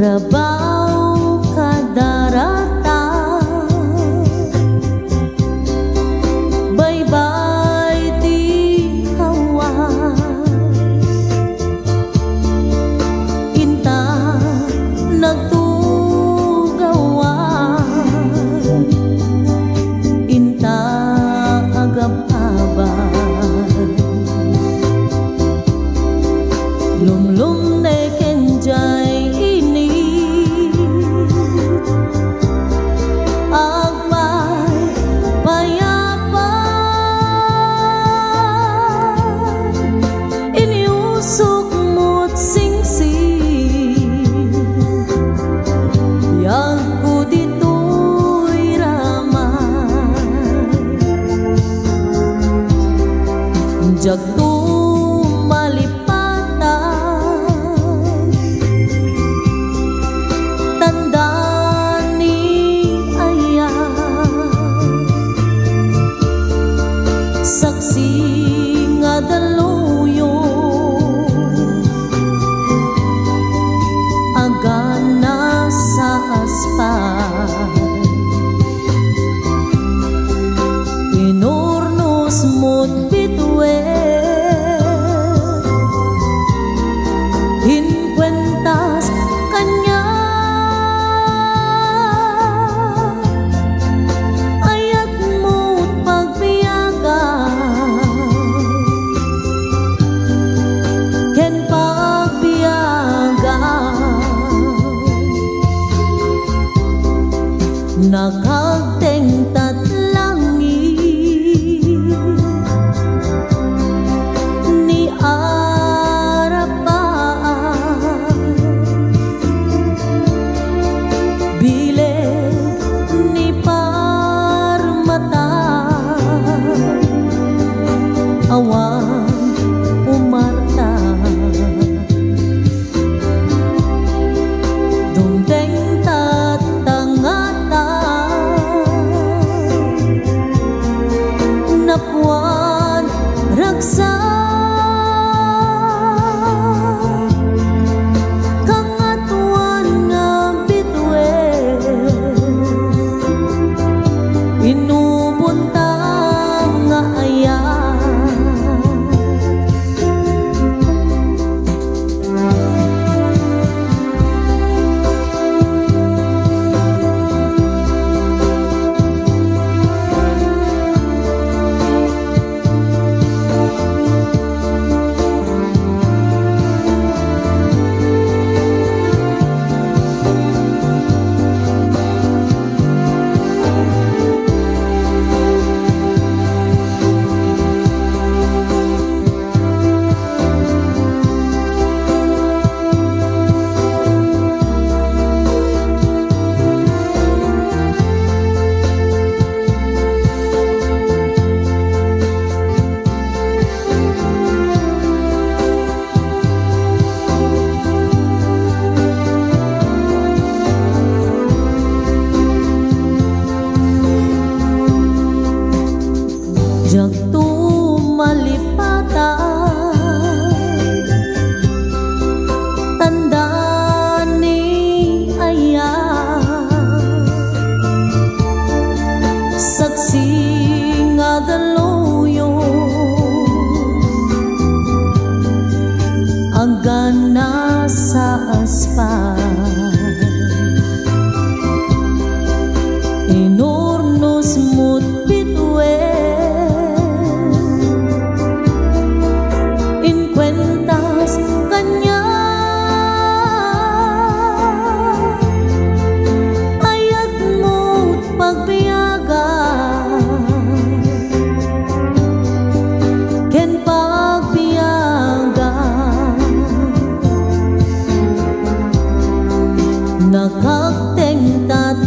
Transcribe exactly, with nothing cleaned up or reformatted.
Rabaw kadarata, baybay ti hawa, inta nagtugawan, inta agab-abay. Lumlum ne ken jay init, agpaypayapa. Iniusok mo't singsi, biagko ditoy ramay. Diakto malipatan, tanda ni ayat. Saksi nga daluyong agana sa aspa. Inurnos mo't bituen, inkuentas kaniak. Ayat mo't pagbiagan ken pagbiagan. Nakagtengtat langit ni Arapa. Bileg ni Parmata, awan umarta. Dumteng tatangata, napuan ragsak, kangatoan nga bituen, inubonta nga ayat. Diakto malipatan, tanda ni ayat. Saksi nga daluyong agana sa aspa. Inurnos mo't bituen, inkuentas kaniak. Ayat mo't pagbiagan ken pagbiagan. Nakagtengtat